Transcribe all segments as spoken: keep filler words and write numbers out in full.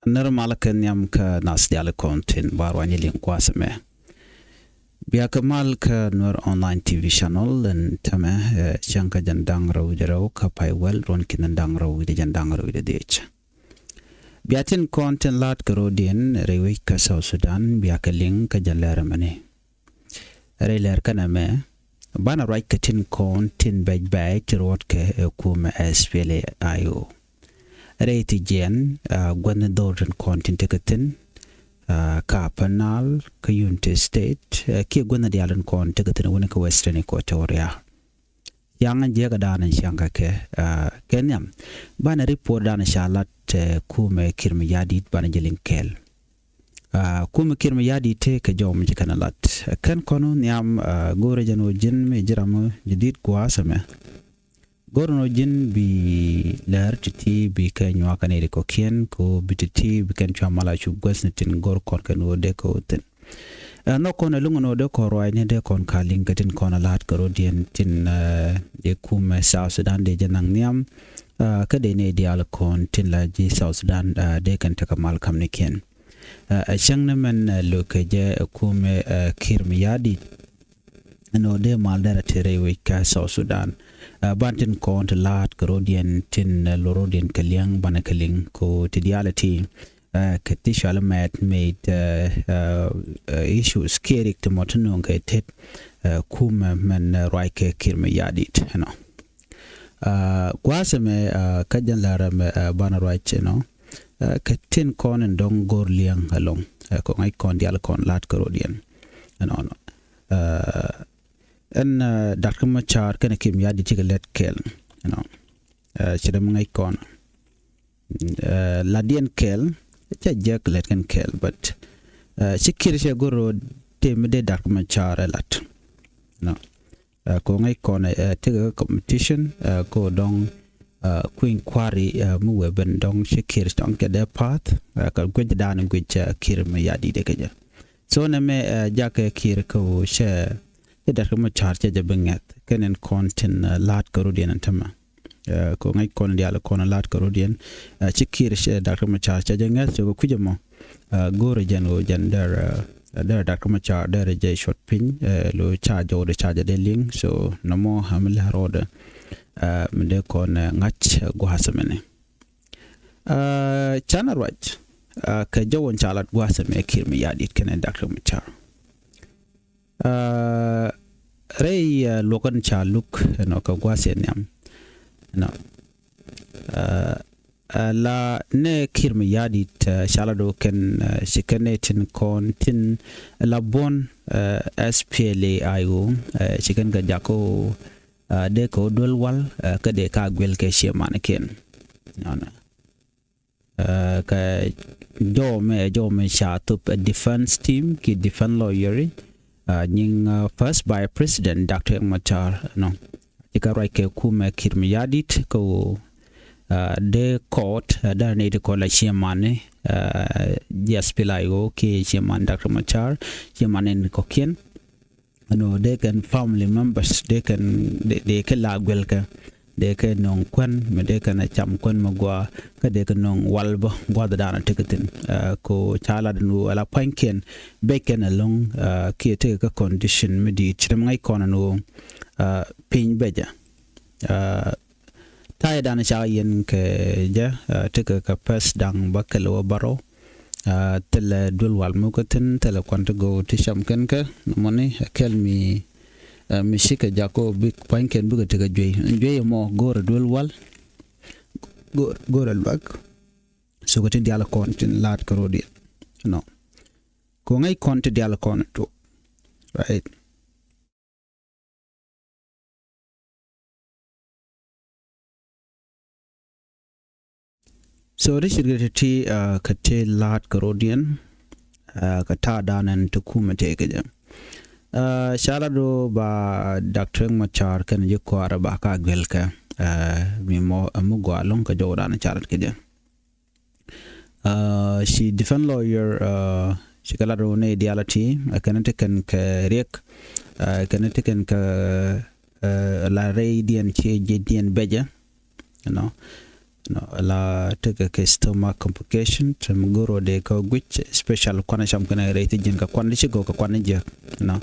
Nɛr malä kɛ nhiam kä nath diaal kɔn tin ba ruany liŋ gua̱a̱th ɛmɛ. Bia kɛ mal kä Nuer Online T V channel ɛn täämɛ, eh, cäŋ kä jiɛn da̱ŋ rɛw wi̱cdɛ rɛw kä pay wäl ruɔ̱n ki̱n da̱ŋ rɛw wi̱cdɛ jiɛn da̱ŋ rɛw wi̱cdɛ dhieec. Bia tin kɔn tin la̱t kɛ rɔ̱diɛn rɛy wec kä South Sudan, bia kɛ liŋ kä jiɛn lɛr ɛmɛni. Rɛy lɛr kɛnɛ mɛ, banɛ ruac kɛ tin kɔn tin bɛc bɛc ti ruɔ̱tkɛ ɛ kumɛ S P L A I O. Rɛy ti jiɛn, ah, gua̱n dhɔr tin kɔn tin tekɛ thi̱n, ah, kä Upper Nile, kä Unity State, ah, kiɛ gua̱n diaal tin kɔn tekɛ thi̱n wuni kä Western Equatoria. Ciaŋ jiäkä da̱a̱n ciaŋ kä kɛ, ah, kɛ nhiam. Banɛ report da̱a̱n ca lat, eh, kumɛ Kiir Mayardit banɛ jɛ liŋ kɛɛl. Ah, kumɛ Kiir Mayardit tëë kɛ jɔw mi ci kɛn lat. Kɛn kɔn nhiam, ah, go̱rɛ jɛn wä ji̱n mi ji̱ ram jɛ dit gua̱a̱th ɛmɛ. Go̱rɛ nɔ ji̱n bi lɛr ti̱ti̱ bi kɛ nyuakä nɛy ti kɔ̱kiɛn ko bi ti̱ti̱ bi kɛn cua mal a cu guäth ni tin go̱r kɔn kɛn wä dee kɛ wä thi̱n. Ɛ, nhɔk kɔn ɛ luŋ ni wä dee kɔn ruacni dee kɔn ka liŋ kɛ tin kɔn ɛ la̱t kɛ rɔ̱diɛn tin, ɛ, dee kumɛ South Sudan dee jɛ naŋ nhiam, ɛ, kä dee nɛy diaal kɔn tin la ji̱ South Sudan, ɛ, dee kɛn tekɛ mal kamnikiɛn. Ɛ, ɛ cäŋ ni mɛn, ɛ, lo̱kɛ jɛ, ɛ, kumɛ, ɛ, Kiir Mayardit. Ɛn ɣöö dee mal derɛ te rɛy wec kä South Sudan. Ɛ, ban tin kɔn ti la̱a̱t kɛ rɔ̱diɛn tin, ɛ, lo̱r rɔ̱diɛn kɛ li̱eŋ banɛ kɛ liŋ ko ti diaal ti, ɛ, kɛ ti cual mɛt mɛt, ɛ, ɛ, ɛ, issues kiɛ rik ti mɔ ti no̱o̱ŋ kɛ tet, ɛ, kumɛ mɛn, ɛ, ruac kɛ Kiir Mayardit ɛnɔ. Ɛ, gua̱a̱th ɛmɛ, ɛ, kä jɛn lär ɛmɛ, ɛ, banɛ ruac ɛnɔ. Ɛ, kɛ tin kɔn in dɔ̱ŋ go̱r li̱eŋ ɛlɔ̱ŋ. Ɛ, kɔ ŋäc kɔn diaal kɔn la̱a̱t kɛ rɔ̱diɛn ɛnɔnɔ. Ɛ, ɛn, ɛ, Doctor Machar kɛnɛ Kiir Mayardit cikɛ lät kɛɛl, you know. Ɛ, ci dee mi ŋäc kɔn. Ɛ, la̱tdiɛn kɛɛl, cɛ jek lät kɛn kɛɛl, but, ɛ, ci Kiir cɛ go̱r rɔ tëë mi dee Doctor Machar ɛ la̱t. You know. Ɛ, kɔ ŋäc kɔn, ɛ, tekɛ competition, ɛ, kɔ dɔ̱ŋ, ɛ, kui̱ny kua̱ri, ɛ, mi wee ben dɔ̱ŋ ci Kiir dɔ̱ŋ kɛ dee pa̱a̱th, ɛ, kɛ guic da̱a̱n guic, ɛ, Kiir Mayardit kɛ jɛ. So nɛmɛ, ɛ, jakɛ Kiir kä ɣöö cɛ, cɛ Doctor Machar cɛ jɛ bi ŋɛth kɛn ɛn kɔn tin, ɛ, la̱a̱t kɛ rɔ̱diɛn ɛn tämɛ. Ɛ, kɔ ŋäc kɔn diaal kɔn la̱a̱t kɛ rɔ̱diɛn, ɛ, ci Kiir cɛ Doctor Machar cɛ jɛ ŋɛth cɛ kɛ kui̱c ɛmɔ. Ɛ, go̱o̱rɛ jɛn ɣöö jɛn derɛ, ɛ, derɛ Doctor Machar derɛ jɛ cuɔt piny, ɛ, lo̱ ca jɔwdɛ ca jɛ dee liŋ. So nɔmɔ ɛ mi lɛ rɔɔdɛ, ɛ, mi dee kɔn, ɛ, ŋa̱c, ɛ, gua̱a̱th ɛmɛni. Ɛ, canɛ ruac, ɛ, kɛ jɔw in ca lat gua̱a̱th ɛmɛ Kiir Mayardit kɛnɛ Doctor Machar. Ɛ, rɛy, ɛ, luɔk in ca luk ɛnɔ kɛ gua̱a̱th in nhiam. Ɛnɔ. Ɛ, ɛ, la nɛ Kiir Mayardit, ɛ, ca la do̱ kɛn, ɛ, ci kɛn nɛ tin kɔn tin la buɔ̱n, ɛ, S P L A I O, ɛ, ci kɛn kɛ jak kä ɣöö, ɛ, dee kɛ wä duel wal, ɛ, kä dee ka guil kɛ ciɛ manikiɛn. Nɔnɔ. Ɛ, kɛ jɔw mɛ, jɔw mɛ ca thop ɛ defense team ki defense lawyer, ɛ, nyiŋ, ɛ, first vice president Doctor Riek Machar, nɔ. Ci kɛ ruac kɛ kumɛ Kiir Mayardit kä ɣöö, ɛ, dee court, ɛ, dee nɛy ti kɔn la ciɛ mani, ɛ, S P L A I O ki ciɛ man Doctor Machar, ciɛ man in kɔ̱kiɛn. Ɛn ɣöö dee kɛn family members, dee kɛn, dee, dee kɛ la guɛlkɛ, dee kɛ nöŋ kuän, mi dee kɛn a cam kuän mi gɔaa, kä dee kɛ nöŋ wal bä gua̱th da̱a̱n a tekɛ thi̱n. Ɛ, ko ca lat ɛn ɣöö ala pua̱nykiɛn, bec kɛn ɛlɔ̱ŋ, ɛ, kiɛ tekɛ kä condition mi di̱i̱t, ci ri mi ŋäc kɔn ɛn ɣöö, ɛ, piny becɛ. Ɛ, ta̱yɛ da̱a̱n ca yɛn kɛ jɛ, ɛ, tekɛ kɛ pɛth da̱ŋ bäkɛl wä bärɔw. Ɛ, thilɛ duel wal muk kä thi̱n, thilɛ kuan ti go̱o̱k ti cam kɛn kɛ, nɔmɔni, ɛ, kɛl mi, ɛ, mi cikɛ jak kä bik pua̱nykiɛn bikɛ tekɛ juey. Juey mɔ go̱o̱rɛ duel wal, go̱o̱r, go̱o̱rɛ luak. So kɛ ti diaal kɔn tin la̱a̱t kɛ rɔ̱diɛn. Nɔ. Kɛ ŋäc kɔn ti diaal kɔn tuɔk. Right. So ri cirkɛ ti ti, ɛ, kɛ ti la̱a̱t kɛ rɔ̱diɛn, ɛ, kɛ ta̱a̱ da̱a̱n ɛn ti kumɛ tëë kɛ jɛ. Ɛ, ca la do̱ ba Doctor Riek Machar kɛnɛ ji̱ kɔaarɛ ba ka guɛlkɛ, ɛ, mi mɔ, ɛ, mi gɔaa ɛlɔ̱ŋ kɛ jɔw da̱a̱n ca lat kɛ jɛ. Ɛ, ci defense lawyer, ɛ, ci kɛ lat rɔ nɛy diaal ti, ɛ, kɛnɛ ti kɛn kɛ Riek, ɛ, kɛnɛ ti kɛn kɛ, ɛ, la rɛydiɛn ci jiɛcdiɛn becɛ, you know. Nɔ la tekɛ kɛ stomach complication, te mi goro de kɛ guic special kuan cam kɛnɛ rɛy ti jiɛn kɛ kuan di ci gok kɛ kuan jiɛk. Nɔ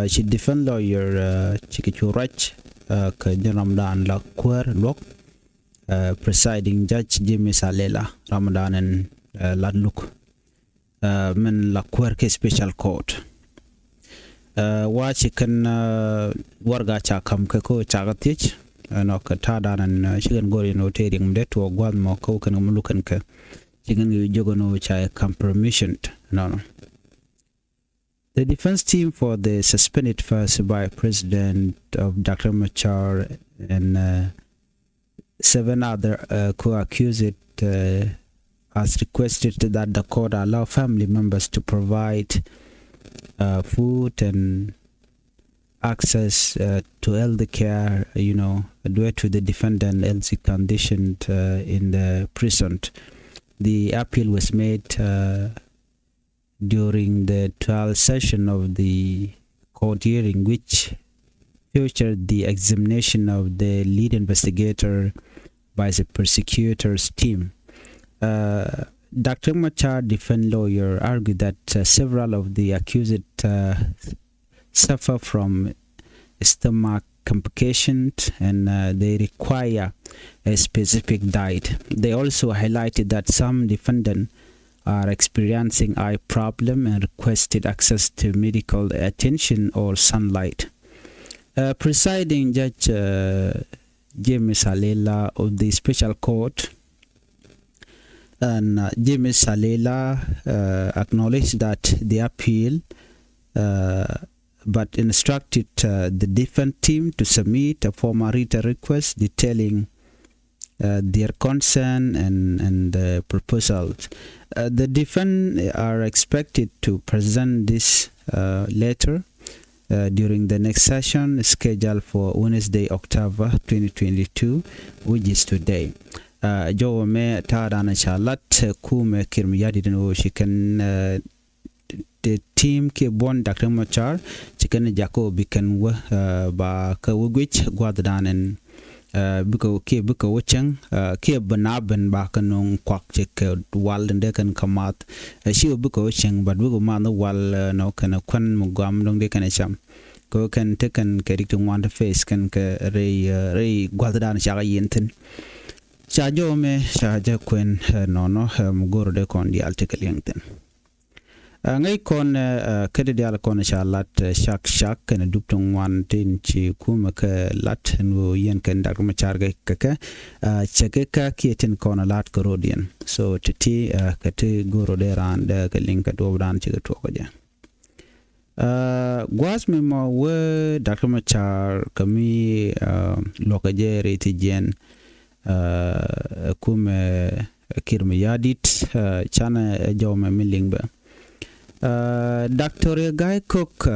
ci defense lawyer ci kɛ cu ruac kɛ jɛn ramdan la kuäär luɔk, presiding judge Jimmy Salela, ramdan ɛn la luk min la kuäär kɛ special court. Wa ci kɛn warga ca kam kɛ ko ca kɛ thiec. Nɔ kɛ ta̱a̱ danɛ ci kɛn gor in o te riŋ mi det wä gua̱th mɔ kɛ wä kɛn kɛ mi lukɛn kɛ ci kɛn kɛ jogɛ ni wä ca kam permission. Nɔ nɔ. The defense team for the suspended first by President of Doctor Machar and uh, seven other uh, co-accused uh, has requested that the court allow family members to provide uh, food and access uh, to health care, you know, due to the defendant health condition uh, in the prison. The appeal was made uh, during the twelfth session of the court hearing, which featured the examination of the lead investigator by the prosecutor's team. Uh, Doctor Machar defense lawyer argued that uh, several of the accused uh, suffer from stomach complications and uh, they require a specific diet. They also highlighted that some defendants are experiencing eye problem and requested access to medical attention or sunlight. Uh, presiding Judge uh, James Alela of the Special Court and uh, James Alela uh, acknowledged that the appeal uh, but instructed uh, the defense team to submit a formal written request detailing uh, their concern and, and the proposals. Uh, the defense are expected to present this uh, letter uh, during the next session scheduled for Wednesday, October twenty twenty-two, which is today. Uh, jɔwä mɛ ta̱a̱ danɛ ca lat kumɛ kir mi ya̱di̱t ni wä ci kɛn uh, te team kiɛ buɔ̱n Doctor Machar ci kɛn jakä wä bi kɛn wä uh, ba kä wä guic gua̱th danɛn uh, bikɛ kiɛ bikɛ wä cäŋ uh, kiɛ bi na ben ba kɛ nuŋ kuak ci kɛ wal dee kɛn kɛ math uh, ci wä bikɛ wä cäŋ but bikɛ math ni wal uh, nɔ kɛn kuän mi guam dɔŋ dee kɛn cam kɛ wä kɛn te kɛn kɛ rik ti ŋuan te face kɛn kɛ rɛy uh, rɛy gua̱th danɛ cakɛ yin thin. Ca jɔw mɛ ca jɛ kuɛn uh, nɔnɔ uh, mi goro dee kɔn diaal te kɛ liɛŋ thin. Ŋäc kɔn kä di dial kɔn ca lat cak cak kɛn dup ti ŋuan tin ci kumɛ kɛ lat ni wä yɛn kɛn dak mɛ car kɛ kɛ cɛ kɛ kä kiɛ tin kɔn lat kɛ rodiɛn. So ti ti kɛ ti goro dee ran dee kɛ liŋ kɛ duɔp dan ci kɛ tuɔk kɛ jɛ. Guas mi mɔ wee dak mɛ car kɛ mi luɔk kɛ jɛ ri ti jiɛn kumɛ kir mi yadit canɛ jɔw mɛ mi liŋ bɛ. Doctor Gai Kok,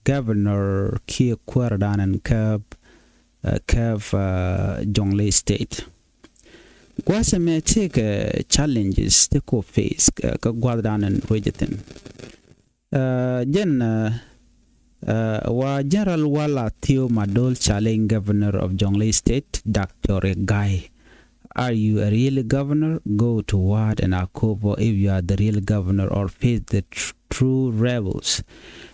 governor kiɛ kuäär dan ɛn käp käp Jonglei State. Gua̱a̱th ɛmɛ tekɛ challenges ti ko face kä gua̱a̱th dan ɛn ruecä thi̱n. Jɛn wa General Wala Thieu Madol challenge Governor of Jonglei State, Doctor Gai. Are you a real governor? Go to Wat and Akobo if you are the real governor or face the tr true rebels.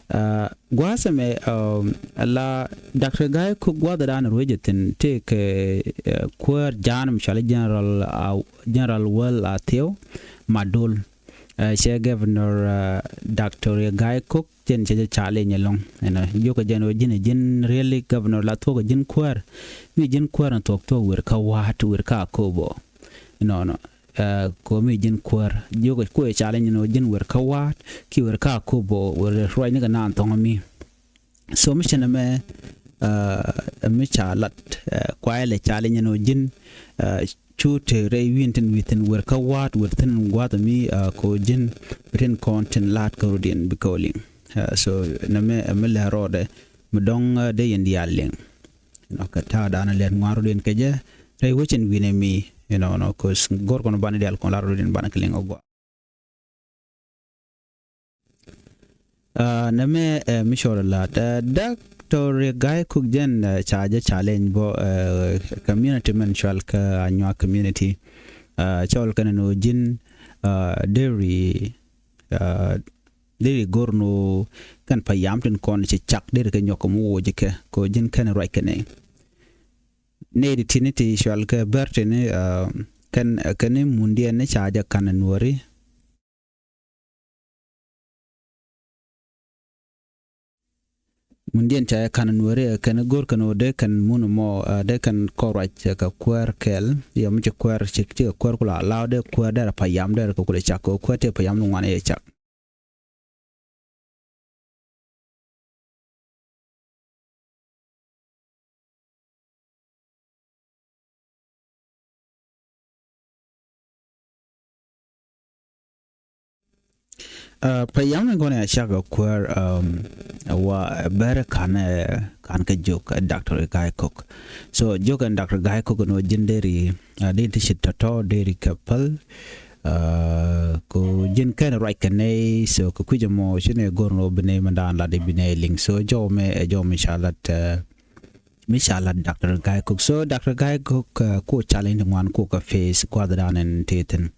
Gua̱a̱th ɛmɛ la Doctor Gai Kok gua̱a̱th dan ruecä thi̱n tekɛ kuäär ja̱a̱n mi cɔal General General Wala Thieu Madol. Cɛ Governor Doctor Gai Kok jɛn cɛ jɛ challenge ɛlɔ̱ŋ. Ɛnɔ jiökɛ jɛn ɣöö ji̱n ɛ ji̱n really governor la thuɔ̱k ɛ ji̱n kuäär. Mi ji̱n kuäär ni thuɔ̱k thuɔ̱k wer kä Wa̱a̱t wer kä Akobo. Nɔnɔ kɛ ɣöö mi ji̱n kuäär jiökɛ kuɛ challenge ɛn ɣöö ji̱n wer kä Wa̱a̱t kiɛ wer kä Akobo wer ruacni kɛ naan thɔ̱ŋ mi. So mi cɛn ɛmɛ mi ca lat kuayɛ lɛ challenge ɛn ɣöö ji̱n cu te rɛy wi̱i̱n tin wi̱i̱ thi̱n wer kä Wa̱a̱t wer thi̱n gua̱a̱th mi ko ji̱n bi tin kɔn tin la̱a̱t kä rodiɛn bi kɛ wä liŋ. So nɛmɛ mi lɛ rɔɔdɛ mi dɔ̱ŋ dee yɛn diaal liŋ. Nɔ kɛ ta̱a̱ da̱a̱n lɛt ŋuan rodiɛn kɛ jɛ rɛy wecin wi̱i̱n ɛmi. Nɔ nɔ kos go̱r kɔn banɛ diaal kɔn la̱a̱t rodiɛn banɛ kɛ liŋ ɔ gua̱a̱. Nɛmɛ mi cɔl lat dak Doctor Riek Gai Kok jɛn, eh, ca jɛ challenge bɔ, eh, community mɛn cual kä Anyuak community. Eh, cɔl kɛn ni wä ji̱n, eh, deri, eh, deri go̱r ni wä kɛn payam tin kɔn ci cak deri kɛ nyɔk kɛ mi woc kɛ kɛ wä ji̱n kɛn ruac kɛ ni. Nɛy ti tini ti cual kɛ bär tini, eh, kɛn, kɛn ni mundiɛn ni ca jɛ kan nuɔri. Mundiɛn ca jɛ kan nuɔri, eh, kɛn go̱r kɛn wä dee kɛn mun mɔ, eh, dee kɛn kɔr ruac, eh, kɛ kuäär kɛɛl. Yɛ mi ci kuäär ci, ci kɛ kuäär kula law dee kuäär dee rɛ payam dee rɛ kɛ kulɛ cak kɛ kuäär tee payam ni ŋuan yɛ cak. Uh, payam ni kɔn ya cak a kuäär, um, wa bɛrɛ kan, eh, kan kɛ jok, eh, Doctor Gai Kok. So jok ɛn Doctor Gai Kok ni wä ji̱n deri, uh, deri ti ci tɔtɔ deri kɛ päl. Uh, ko ji̱n kɛn ruac kɛ nɛy, so kɛ kui̱c ɛmɔ ci nɛ go̱r ni wä bi nɛy mɛ daan lat i̱ bi nɛy liŋ. So jɔw mɛ, eh, jɔw mi ca lat, eh, mi ca lat Doctor Gai Kok. So Doctor Gai Kok, uh, ko challenge ŋuan ko kɛ face gua̱th dan ɛn ti thin.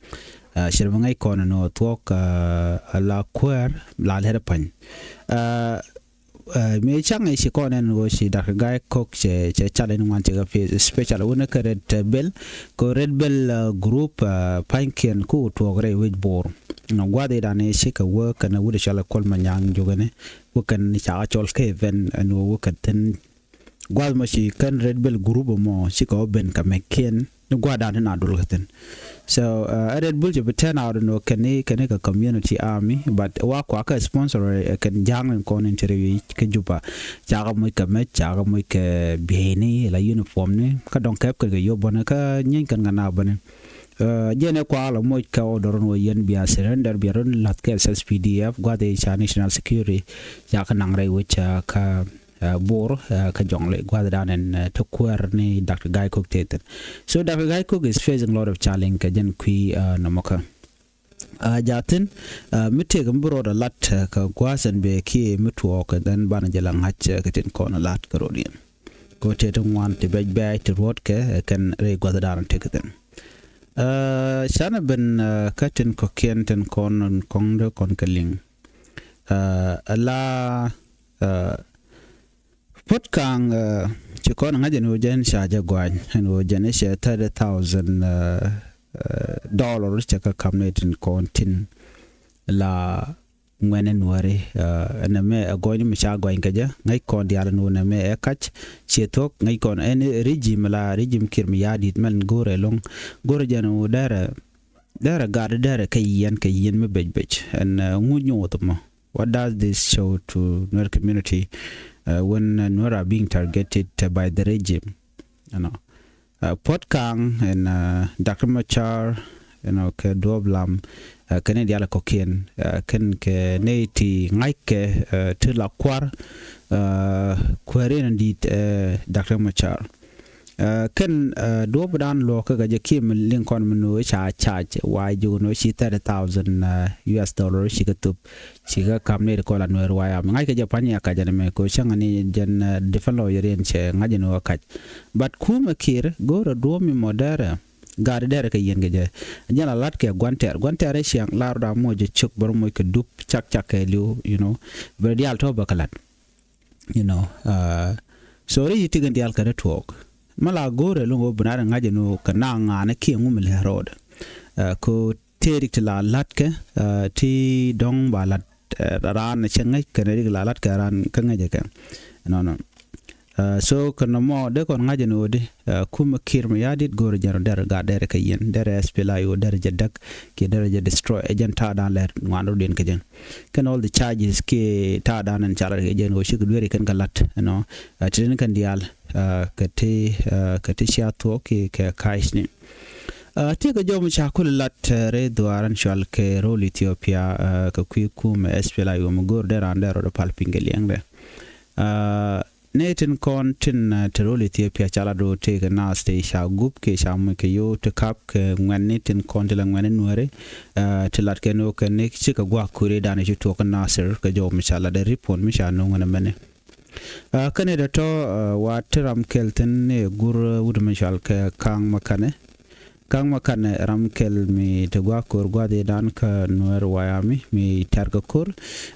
Uh, cir bi ŋäc kɔn ni wä thuɔk, uh, la kuäär la lɛr pany. Uh, uh, mi caŋ i̱ ci kɔn ɛn wä ci Doctor Gai Kok cɛ, cɛ challenge ŋuan cɛ kɛ face, especially wun kɛ Red, uh, Bell. Ko Red Bell, uh, group, uh, pa̱nykiɛn ku tuɔɔk rɛy wec Bor. Nɔ gua̱th i̱ dan i̱ ci kɛ wä kɛn wut i̱ cɔl ɛ Kuɔl Manyaŋ jokɛn i̱ wä kɛn ca kɛ cɔl kɛ event ɛn wä wä kɛn thin. Gua̱th mɔ ci kɛn Red Bell group mɔ ci kɛ wä ben kɛ mɛkiɛn ni gua̱th dan i̱ na dul kɛ thin. So, uh, Red Bull ci bi turn out ni wä kɛn i̱, kɛn i̱ kɛ community army, but wa kua kɛ sponsor, eh, kɛn ja̱a̱ŋ in kɔn interview kɛ Juba. Ca kɛ moc kɛ mec, ca kɛ moc kɛ bieyni la uniform ni, kä dɔŋ kɛp kɛn kɛ yop bäni, kä nyieeny kɛn kɛ na bäni. Uh, jɛn ɛ kua la moc kɛ order ni wä yɛn bia surrender, bia run lath kɛ S S P D F, gua̱th i̱ ca national security ca kɛ naŋ rɛy wec, uh, kä, uh, Bor, uh, kä Jɔŋlei gua̱th dan ɛn, uh, te kuäär ni Doctor Gai Kok te thin. So Doctor Gai Kok is facing lot of challenge kɛ jɛn kui̱, uh, nɔmɔ kä. Uh, jathin, uh, mi tëëk mi bi rɔɔdɛ lat, uh, kɛ gua̱a̱th ɛn bɛ kiɛ mi tuɔɔk, and then banɛ jɛ la ŋa̱c, uh, kɛ tin kɔn lat kɛ rɔɔdiɛn. Kɛ wä tëë ti ŋuan ti bɛc bɛc ti ruɔ̱tkɛ, uh, kɛn rɛy gua̱th dan tëk thin. Uh, canɛ ben, uh, kä tin kɔ̱kiɛn tin kɔn kɔŋ dee kɔn kɛ liŋ. Uh, ala, uh, Puɔ̱t Kaŋ, uh, ci kɔn ŋa̱c ɛn ɣöö jɛn ca jɛ gua̱ny ɛn ɣöö jɛn i̱ cɛ thirty thousand, uh, uh, dollar cɛ kɛ ka̱m ni tin kɔn tin la ŋuɛn ɛn wääri, uh, ɛn ɛmɛ ɛ gɔny mi ca gɔny kɛ jɛ ŋäc kɔn diaal ɛn ɣöö ɛn ɛmɛ ɛ kac ciɛ thuɔ̱k ŋäc kɔn ɛn regime la regime Kiir Mayardit mɛn go̱rɛ ɛlɔ̱ŋ go̱rɛ jɛn ɣöö dɛrɛ dɛrɛ gat dɛrɛ kɛ yiɛn kɛ yiɛn mi bec bec ɛn, uh, ŋuc nyuuth mɔ. What does this show to Nuer community, uh, when, uh, Nuer are being targeted, uh, by the regime? You know, uh, Puɔt Kaŋ and, uh, Doctor Machar, you know, kɛ Duɔp Lam, uh, kɛn diaal kɔkiɛn, uh, kɛn kɛ nɛy ti ŋa̱ckɛ, uh, ti la kuar, uh, kuäär in dit, uh, Doctor Machar. Uh, kɛn, uh, duɔ̱p dan luɔ̱k kä kɛ jɛ kiɛ mi liŋ kɔn mi nu ca charge wa ji̱ wun ci thirty thousand, uh, U S dollar ci kɛ thup ci kɛ ka̱m ni ti kɔn la Nuɛr White Army. Ŋa̱c kɛ jɛ pa̱ny ya kac ɛn mɛ ko cäŋ ni jɛn, uh, defend lawyer in cɛ ŋa̱c ni wä kac. But kumɛ Kiir go̱rɛ duɔ̱p mi mɔ dɛrɛ gat dɛrɛ kɛ yɛn kɛ jɛ. Jɛn la lat kɛ gua̱n tɛr gua̱n tɛr ciaŋ lar da moc jɛ cök bär moc kɛ dup cak cak kɛ liw, you know, bär diaal tɔ bä kɛ lat. You know, uh, so ri yi tikɛn diaal kɛ ri tuɔɔk. Ma la go̱o̱rɛ lo̱ŋ ɣöö bi na ri ŋa̱c ɛn ɣöö kɛ na ŋa̱a̱n ɛ kiɛ ŋu mi lɛ ro̱o̱dɛ. Uh, ko tëë rik ti la la̱tkɛ, uh, ti dɔ̱ŋ ba la̱t, uh, raan cɛ ŋäc kɛnɛ rik la la̱tkɛ raan kä ŋäcɛ kɛ. Nɔnɔ. Uh, so kɛ nɔmɔ dee kɔn ŋa̱c ɛn ɣöö di, uh, kumɛ Kiir Mayardit go̱o̱rɛ jɛn rɔ derɛ gat derɛ kɛ yɛn derɛ S P L A I O derɛ jɛ däk kiɛ derɛ jɛ destroy ɛ jɛn ta̱a̱ da̱a̱n lɛr ŋuan rɔ diɛn kɛ jɛn. Kɛn all the charges kiɛ ta̱a̱ da̱a̱n ɛn ca lat kɛ jɛn ɣöö cikɛ dueeri kɛn kɛ la̱t, you know, uh, ti tin kɛn diaal, uh, kɛ ti, uh, kɛ ti cia thuɔɔk kiɛ kɛ ka̱a̱cni. Uh, ti kɛ jɔw mi ca kul la̱t, uh, rɛy dhuaar ɛn cual kɛ ro̱l Ethiopia, uh, kɛ kui̱ kumɛ S P L A I O mi go̱o̱r dee raan dee rɔɔdɛ pal piny kɛ liɛŋdɛ. Uh, Nɛy tin kɔn tin, uh, te ro̱l Ethiopia ca lat ɣöö tëëkɛ naath tëë ca gup kiɛ ca muc kɛ yio̱w ti kap kɛ ŋuɛ̈tni tin kɔn ti la ŋuɛ̈tni Nuääri, uh, ti lat kɛn ɣöö kɛn ni cikɛ gua̱a̱k kuëëri dan ci tuɔɔk kä Nasir kɛ jɔw mi ca lat ɛ report mi ca no̱o̱ŋ ɛn ɛmɛni. Kä nɛy tɔ̱tɔ̱, wa ti ram kɛl thi̱n ni gur wut mi cɔal kɛ Ka̱a̱ŋ Makanɛ. Ka̱a̱ŋ Makanɛ ram kɛl mi ti gua̱a̱th ko̱r gua̱a̱th i̱ dan kä Nuɛr Wayami mi tɛ̈r kɛ ko̱r.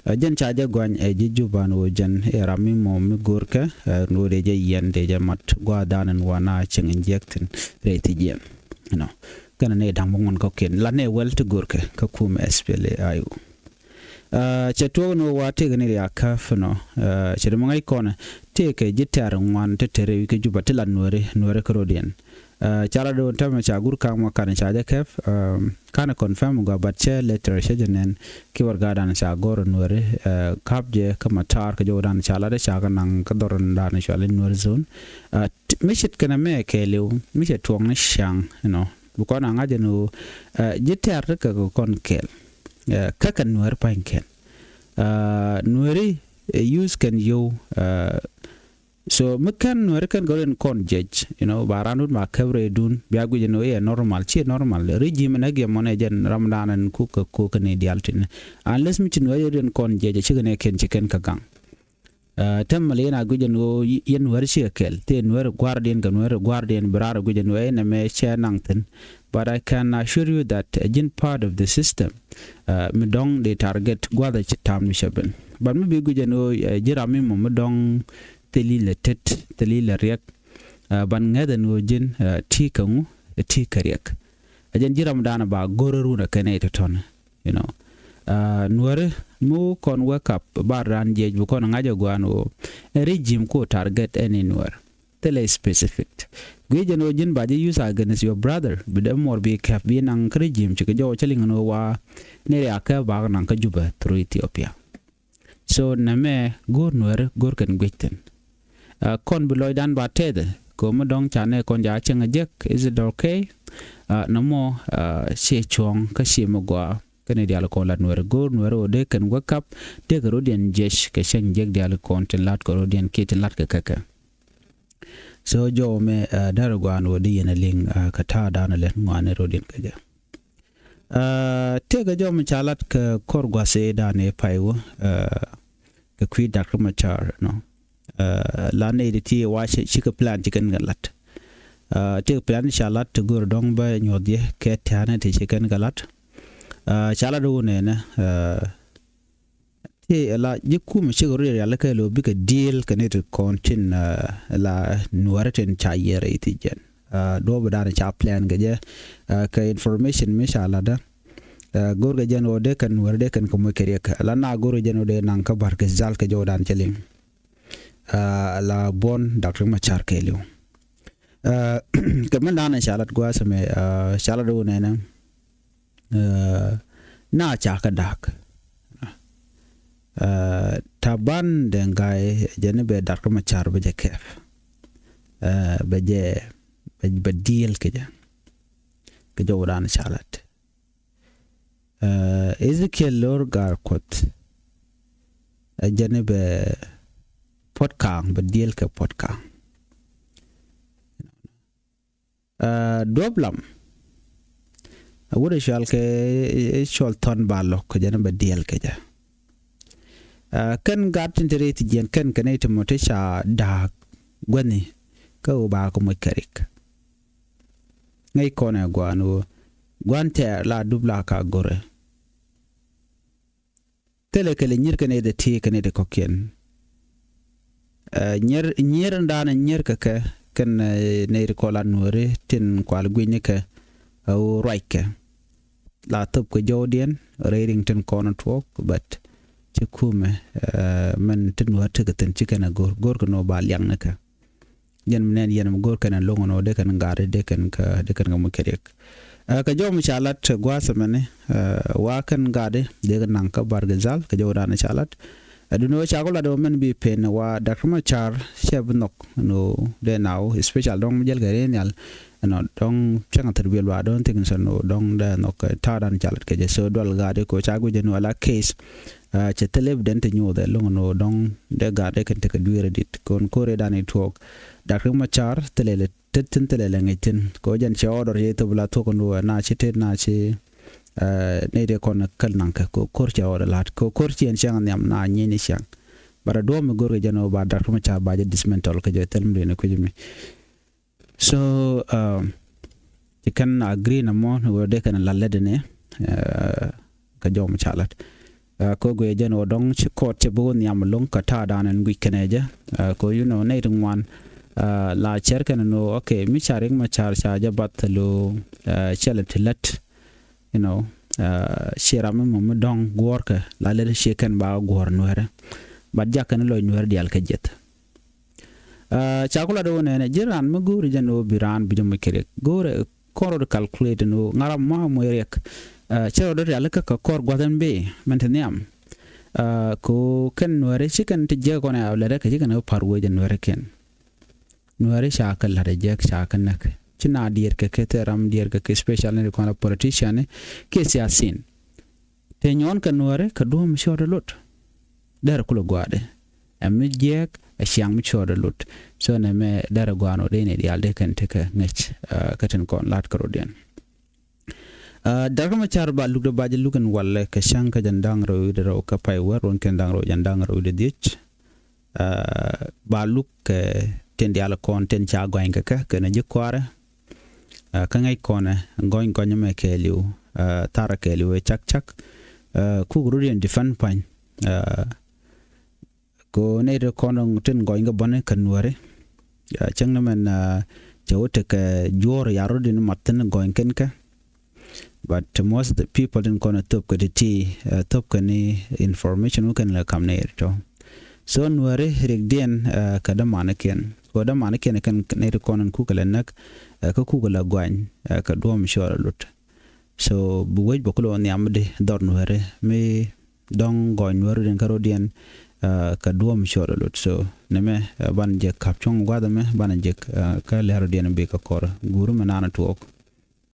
Jɛn ca jɛ gua̱ny ɛ ji̱ Juban wä jɛn i̱ ram mi mɔ mi go̱rkɛ, wä dee jɛ yiɛn dee jɛ mat gua̱a̱th dan in wa na cieŋ in jiɛk thi̱n rɛy thi̱jiɛn. Kɛnɛ nɛy da̱ŋ bä ŋuɔ̱n kɔ̱kiɛn la nɛy wäl ti go̱rkɛ kä kumɛ S P L A I O. Cɛ tuɔɔk ni wä wa tëëk ni riakä fɛ nɔ. Cɛ di mɔ ŋäc kɔnɛ tëëkɛ ji̱ tɛ̈r ŋuan te te rɛy wi̱c kä Juba ti la Nuɛri, Nuɛri kä rɔ̱diɛn. Ca la do̱n täämɛ ca gur Ka̱a̱ŋ Makanɛ ca jɛ kɛp. Kanɛ confirm gɔaa, but cɛ later cɛ jɛ nɛn kiɛ warɛgakdan ca gɔ̱r Nuɛri. Ka̱p jɛ kä matar kɛ jɔwdan ca lat ca kɛ naŋ kä dhɔr dan cɔal i̱ Nuɛri zone. Mi ce̱tkɛ nɛmɛ kɛɛliw mi cɛ tuɔɔk ni ciaŋ, you know, bi kɔn a ŋa̱c ɛn ɣöö ji̱ tɛ̈r ti kɛ kɛ kɔn kɛɛl. Kä kɛ Nuɛri pa̱ny kɛn. Nuɛri use kɛn yio̱w. So mi kɛn Nuɛri kɛn kɛ rɔ̱diɛn kɔn jiɛc, you know, ba randun ba kɛp rɛydun bia guic ɛn ɣöö iɛ normal, ciɛ normal. Regime ɛn ɛ giɛmɔnɛ jɛn ramdan ɛn kuk kɛ kuk kɛ ni diaal tin. Unless mi ci Nuɛri rɔ̱diɛn kɔn jiɛc ɛ cikɛ nɛ kɛn ci kɛn kɛ gaŋ. Täämɛ la yɛn a guic ɛn ɣöö yɛn Nuɛri cikɛ kɛl, thil Nuɛri gua̱a̱rdiɛn kɛ Nuɛri gua̱a̱rdiɛn bi raar guic ɛn ɣöö ɛn ɛmɛ cɛ naŋ thi̱n. But I can assure you that ɛ ji̱n part of the system mi dɔ̱ŋ dee target gua̱a̱th ɛ ci ta̱a̱m ni cɛ ben. But mi bi guic ɛn ɣöö ji̱ ram mi mɔ mi dɔ̱ŋ thil ilɛ tet, thil ilɛ riɛk, ban ŋäth ɛn ɣöö ji̱n ti kɛ ŋu, ti kɛ riɛk. Ɛ jɛn ji̱ ramdan ba go̱r run ɛ kɛn ɛ tɔ̱tɔ̱n. You know, Nuɛri mi wä kɔn wake up bar ran jiɛc bi kɔn ŋa̱c ɛ gua̱a̱n ɣöö ɛ regime ku target ɛn i̱ Nuɛr. Thilɛ specific guic ɛn ɣöö ji̱n ba ji̱ use against your brother, bi dee muɔr bi kɛp bi naŋ kä regime ci kɛ jɔw cä liŋ ɛn ɣöö wa ni riakä bak naŋ kä Jubɛ through Ethiopia. So nɛmɛ go̱r Nuɛri go̱r kɛn guic thi̱n. Kɔn bi lɔcdan ba tɛth kɛ ɣöö mi dɔ̱ŋ ca nɛ kɔn ca cieŋ a jek, is it okay? Nɔmɔ ciɛ cuɔ̱ŋ kä ciɛ mi gɔaa. Kɛn i̱ diaal kɔn lat Nuɛri go̱r Nuɛri ɣöö dee kɛn wake up, dee kɛ rɔ̱diɛn jiɛc kɛ cieŋ jek diaal kɔn tin lat kɛ rɔ̱diɛn kiɛ tin lat kɛ kɛ kɛ. So jɔw mɛ däri gua̱a̱n ɣöö dee yɛn a liŋ kɛ ta̱a̱dan lät ŋuani rɔ̱diɛn kɛ jɛ. Tëëkɛ jɔw mi ca lat kɛ kɔr gua̱th ëëdan ëë pay wä kɛ kui̱ Doctor Machar, you know. La nɛy ti ti wa ci kɛ plan ci kɛn kɛ lat. Tëëkɛ plan ca lat ti go̱r dɔ̱ŋ bä nyuɔth yɛ kɛ tɛ̈nɛ ti ci kɛn kɛ lat. Ca lat wun ɛnɛ ti la ji̱ kumɛ cikɛ rɔ rial kɛ lo̱ bikɛ deal kɛ ni ti kɔn tin la Nuɛri tin ca yɛrɛ i̱ thi jɛn. Duɔ̱ɔ̱p dan ca plan kɛ jɛ kɛ information mi ca latdä. Go̱rkɛ jɛn ɣöö dee kɛn Nuɛri dee kɛn kɛ moc kɛ riɛk la na go̱rkɛ jɛn ɣöö dee naŋ kä Bargazal kɛ jɔwdan cɛ liŋ. La buɔ̱n Doctor Machar kɛɛliw. Kɛ mɛn da̱a̱n ca lat gua̱a̱th ɛmɛ ca lat wun ɛnɛ. Na ca kä da̱a̱k. Taban Deng Gai jɛn ni bɛ Doctor Machar bɛ jɛ kɛp. Bɛ jɛ bɛ deal kɛ jɛ kɛ jɔwdan ca lat. Ezekiel Lor Gar Kuoth ɛ jɛn ni bɛ Puɔt Kaŋ bɛ deal kɛ Puɔt Kaŋ. Duɔ̱p Lam a wut ɛ cual kɛ cual Thɔn Balɔk kɛ jɛn bɛ deal kɛ jɛ. Kɛn gat tin te rɛy thi jiɛn kɛn kɛ nɛy ti mɔ ti ca da̱a̱k gua̱ni kä ɣöö ba kɛ moc kɛ rik. Ŋäc kɔn ɛ gua̱a̱n ɣöö gua̱n tɛɛr la dup la ka go̱rɛ. Thilɛ kɛlɛ nyier kɛn ɛ dee ti kɛn ɛ dee kɔ̱kiɛn. Nyier nyier in da̱a̱n nyier kɛ kɛ kɛn nɛy ri kɔla Nuɛri tin kual gui̱ny ni kɛ. Ɛ ɣöö ruac kɛ la thop kɛ jɔwdiɛn rɛy riŋ tin kɔn tuɔɔk, but ci kumɛ mɛn tin Nuɛri tekɛ thi̱n ci kɛn ɛ go̱r go̱r kɛ nɔ ba liaŋ ni kɛ. Jɛn mi nɛn yɛn mi go̱r kɛn ɛn lo̱ŋ ɛn ɣöö dee kɛn gat dee kɛn kä dee kɛn kä muc kɛ riɛk. Ɛ kɛ jɔw mi ca lat gua̱a̱th ɛmɛni wa kɛn gat dee kɛ naŋ kä Bargazal kɛ jɔw dan ca lat. Ɛ duni ɣöö ca kɔ lat ɣöö mɛn bi pen wa Doctor Machar cɛ bi nhɔk ɛn ɣöö dee naw special dɔ̱ŋ mi jɛl kɛ ri nhial. Ɛnɔ dɔ̱ŋ cäŋ a thir biɛl wa dɔ̱ŋ thikin sɔn ɣöö dɔ̱ŋ dee nhɔk ta̱a̱ dan ca lat kɛ jɛ so dual gat dee kɛ ɣöö ca guic ɛn ɣöö la case. Cɛ thilɛ bi den ti nyuuth ɛ lo̱ŋ ɛn ɣöö dɔ̱ŋ dee gat dee kɛn tekɛ dueerä dit kɔn ko̱r ëëdan i̱ tuɔɔk. Doctor Machar thilɛ lɛ tet thi̱n thilɛ lɛ ŋic thi̱n kɛ ɣöö jɛn cɛ order cɛ thop la thuɔ̱k ɛn ɣöö na ci tet na ci nɛy dee kɔn käl naŋ kɛ kɛ ko̱r cɛ order la̱t kɛ ko̱r ci ɛn ciaŋ nhiam na nyieny ni ciaŋ. But a duɔ̱ɔ̱p mi go̱o̱rkɛ jɛn ɣöö ba Doctor Machar ba jɛ dismantle kɛ jɛ thil mi dee ni kui̱c mi. So, um, ci kɛn agree na mɔ ni wee dee kɛn la lɛt ni, uh, kɛ jɔw mi ca lat. Uh, kɛ guiɛ jɛn ɣöö dɔ̱ŋ ci court cɛ bi wä nhiam loŋ kɛ ta̱a̱ da̱a̱n ɛn guic kɛnɛ jɛ. Uh, kɛ, you know, nɛy ti ŋuan, uh, la cɛr kɛn ni ɣöö, okay, mi ca Riek Machar ca jɛ bath thil ɣöö, uh, cɛ lɛ ti lät, you know, uh, ciɛ ram mi mɔ mi dɔ̱ŋ guɔ̱ɔ̱rkɛ la lɛt ciɛ kɛn ba guɔ̱ɔ̱r Nuɛrɛ. But jak kɛn lɔc Nuɛrɛ diaal kɛ jiɛth. Uh, ca ku lat ɣöö nɛnɛ ji̱n raan mi go̱o̱ri jɛn ɣöö bi raan bi jɛ moc kɛ Riek. Go̱o̱rɛ kɔn rɔ di calculate ni ɣöö ŋa̱r ram ma moc Riek. Uh, cɛ rɔ di rialikä kɛ kɔr gua̱th ɛn bëë mɛn ti nhiam. Uh, kɛ ɣöö kɛn Nuɛri ci kɛn ti jiɛk kɔn ɛ lɛt rɛ kɛ ci kɛn ɣä pa̱r wee jɛ Nuɛri kiɛn. Nuɛri ca kɛ la̱t ɛ jiɛk ca kɛ näk. Ci na diɛɛr kɛ kɛ thil ram diɛɛr kɛ kɛ special ni di kɔn la politician ni kiɛ siasin. Te nyɔn kɛ Nuɛri kɛ duɔ̱ɔ̱m mi cɔɔt ɛ lot. Derɛ kulɛ gua̱a̱dɛ. Ɛ mi jiɛɛk ɛ ciaŋ mi cɔɔt ɛ lot. So nɛmɛ derɛ gua̱a̱n ɔ dee ni diaal dee kɛn tekɛ ŋäc, uh, kä tin kɔn la̱t kɛ rɔ̱diɛn. Uh, Doctor Machar ba luk dee ba jɛ luk in walɛ kɛ cäŋ kä jɛn da̱ŋ rɛw wi̱cdɛ rɛw kä pay wär ruɔ̱n kɛn da̱ŋ rɛw jɛn da̱ŋ rɛw wi̱cdɛ dhiec. Uh, ba luk kɛ tin diaal kɔn tin ca gɔ̱a̱ny kɛ kɛ kɛn ji̱ kua̱rɛ. Uh, kä ŋäc kɔnɛ gɔny gɔny mɛ kɛɛliw, uh, tharɛ kɛɛliw ɛ cak cak. Uh, kuk rut yɛn defend pa̱ny. Uh, ko nɛy ti kɔn tin gɔny kɛ bäni kɛ Nuɛri. Uh, cäŋ ni mɛn, uh, cɛ wä tekɛ juɔ̱ɔ̱r ya rut in mat thin gɔny kɛn kɛ. But most of the people tin kɔn thop kɛ ti ti, uh, thop kɛ ni information wä kɛn lɛ kam nɛy ti tɔ. So Nuɛri Riekdiɛn, uh, kɛ dämanikiɛn. Kɛ dämanikiɛn kɛn nɛy ti kɔn in kukɛ lɛ näk, uh, kä kukɛ lɛ gɔany, uh, kɛ duɔ̱ɔ̱m cɔɔl a lut. So bi wec bä kulɛ wä nhiam mi di dhɔr Nuɛri mi dɔ̱ŋ gɔny Nuɛri din kä rɔ̱diɛn, uh, kɛ duɔ̱ɔ̱m cɔɔl a lut. So nɛmɛ, uh, banɛ jek ka̱p cuɔ̱ŋ gua̱th ɛmɛ banɛ jek, uh, kä lɛr rɔ̱diɛn bi kɛ kɔr guuri mi naan tuɔɔk.